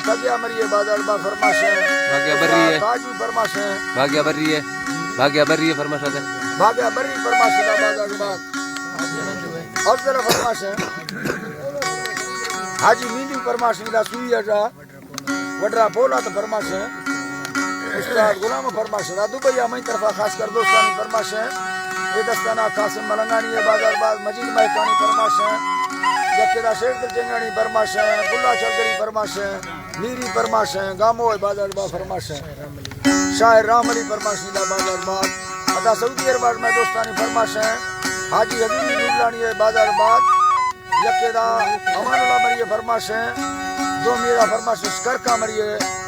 تگیا مری بازار با فرمائش ہے۔ بھاگیا بری ہے۔ تاجو فرمائش ہے۔ بھاگیا بری ہے۔ بھاگیا بری ہے فرمائش ہے۔ بھاگیا بری فرمائش ہے بازار با۔ افضل فرمائش ہے۔ حاجی میندو فرمائش ہے، سوئی اڈا۔ وڈرا پولا تو فرمائش ہے۔ استاد غلام فرمائش ہے۔ دبئی آ مئی طرفا خاص کر دوستانی فرمائش ہے۔ اے دستانا قاسم ملنگانی ہے بازار باز، مجید مہکانی فرمائش ہے۔ یکے دا شیر دل جنگانی فرمائش ہے۔ گلا چوہدری فرمائش ہے۔ میری فرمائش ہے، گامو ہے بازار با فرمائش ہے۔ شاعر رام علی فرمائش دا بازار با۔ ادا سعودی عرب میں دوستانی فرمائش ہے۔ حاجی حبیبی نورلانی ہے بازار با۔ یکے دا امان اللہ مری فرمائش ہے۔ دو میرا فرمائش ہے، شکر کا مری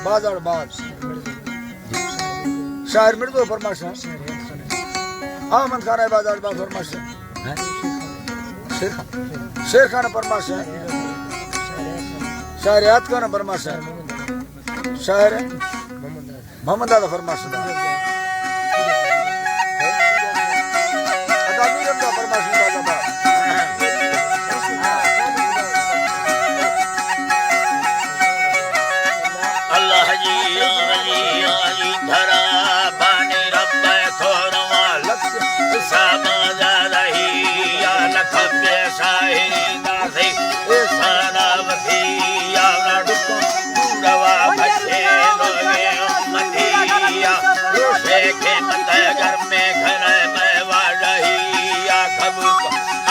بازار با۔ شاعر مردو فرمائش ہے۔ احمد خان ہے بازار با فرمائش ہے۔ شیر خان۔ شیر خان فرمائش ہے۔ شاعر یاد خان فرمائش ہے۔ شاعر محمد دادا فرمائش ہے۔ ادا میر احمد فرمائش ہے۔ اللہ جی، اللہ جی، اللہ جی، دھرا بانی رب تھوروا لک ساما جا رہی یا لکھ پیسہ ہی داسی سارا وسی یا ڈکو روا بچے لوگے امتی یا روشے کے مت گھر میں گھر میں واڑ رہی یا کبو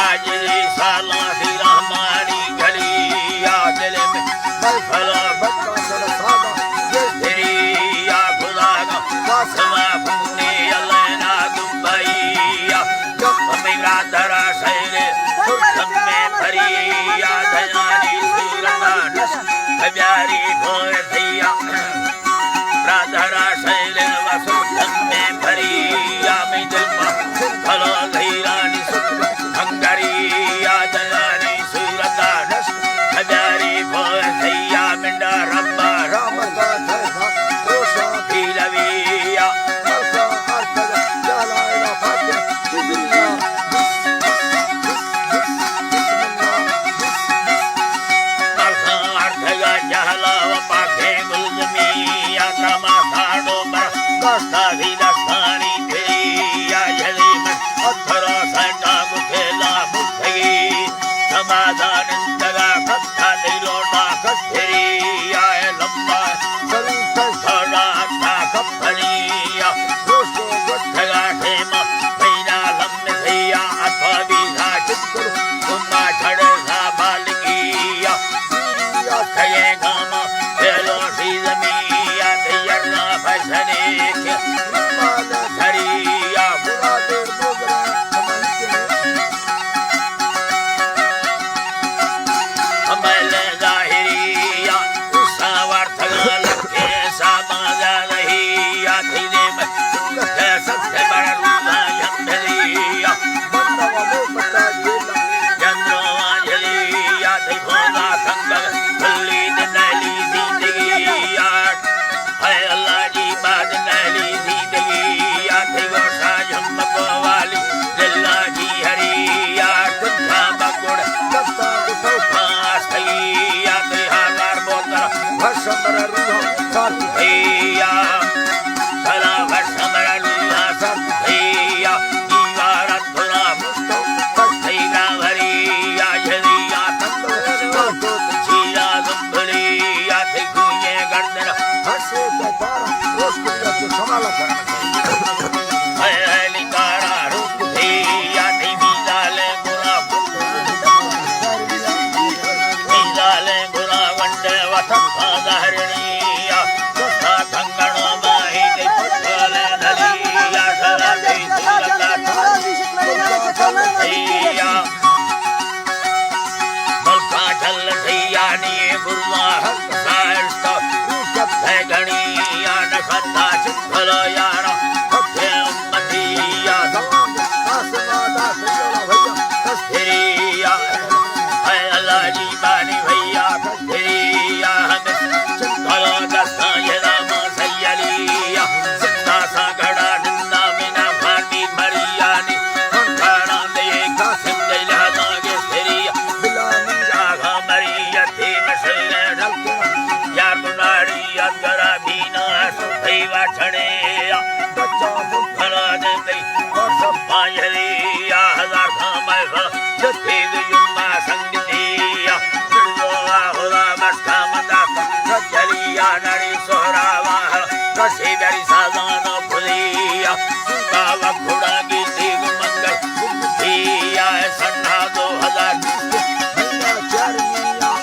آج سالا ہی رحمانی گھڑی یا دل میں بھلا بچہ سر سادا یہ دھری یا خدا کا قاسم پونی علینا دبئی یا جب میرا درا شہر سرخم میں بھری یا دیانی سورتانش پیاری بھوئے سیا رادھرا شیل وسرخم میں بھری یا میں دل ما بھلو دھیرانی سکھ ہنگری یا دیانی سورتانش ہزاری بھوئے سیا منڈا ربا رحمتا تھیسا روشا پیلوی یا ملکا ارتگا جالا ایلا فاتح چدنیا بس بس بس بس بس ملکا ارتگا جہلا و پاکیں گلزمی یا کما ساڑو بر دستا بھی دستانی پھری یا جلی من اتھرا سنڈا گٹھے لا مٹھگی سمادان انتگا کتا دیلو نا کستری یا لمبا سرو کسڑا تا کپنی یا دوستو گٹھگا ٹھیما مینا لمبا سیا اتھا بیگا چکر کما چھڑ سا بالگی یا میری یا کھئے گاما پھیلو سی زمین یا تیرنا بھشنے کے مال دھری یا بلا دیر بوزرا ہمیں لے ظاہری یا ساور تھگا لگے سا بازا رہی یا تیرے میں سب سے بڑا روزا یا ملی یا بندہ وہ پتا جیلا جندرو آنجلی یا دیکھو نا سنگل بھلی دنلی زندگی یا ہے اللہ جی باد نہلی زندگی یا دیکھو سا جھمکو والی دلا جی ہری یا تنکا بکڑ کتا اٹھو پاس تھی یا دیہا لار بوتر بھسمر روح ساتھ تھی یا بھلا بھسمر روح ساتھ تھی یا دیوار دھرا مستو پسینا بھری یا جھری یا تندر تو جھیلا گمبھری یا تھی گوئے گردن ہنسے تو تارا روز کو تو سنبھالا کرنا چاہیے۔ ہے ہے نکارا روز کو تھی یا تھی میزالے گرا میزالے گرا ونڈے وطن کا ظاہرنی یا سستا کنگنو ماہی دی پتھلے دلی یا سرا دی سورتا تھی یا ملکا جھل سیانی گروا حق سائرستا روچت ہے گھنی یا نخدا چکھلو یارا حق امتی یا دوام آسما دا سیولا بھیا کستری یا ہے اللہ جی بانی بھیا کستری یا ہمیں چکھلو یا گرا بینا سوئی واچنے یا بچا بھلا دے گئی اور سب پانجری یا ہزار کام ہے بھلا جتے یما سنگتی یا بڑوا خدا بس کا مدا سجلی یا نری سہرا واہ کسی بری سازان کھلی یا سوتا وکھڑا کی تیگ منگل گمتی یا سنڈا دو ہزار بیس کے مہینہ چار مہینہ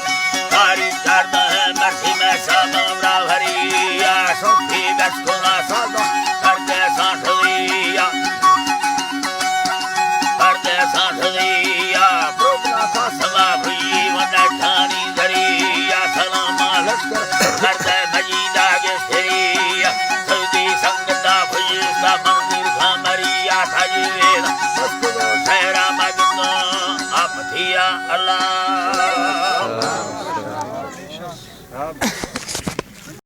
تاریخ چاردہ ہے مرسی میں ساما براہری یا سوکھی بس کھلا سازان کر دے سانٹھلی یا کر دے سانٹھلی یا پروگرام کا سما بھئی ون ٹھانی دری یا سلام لشکر کر دے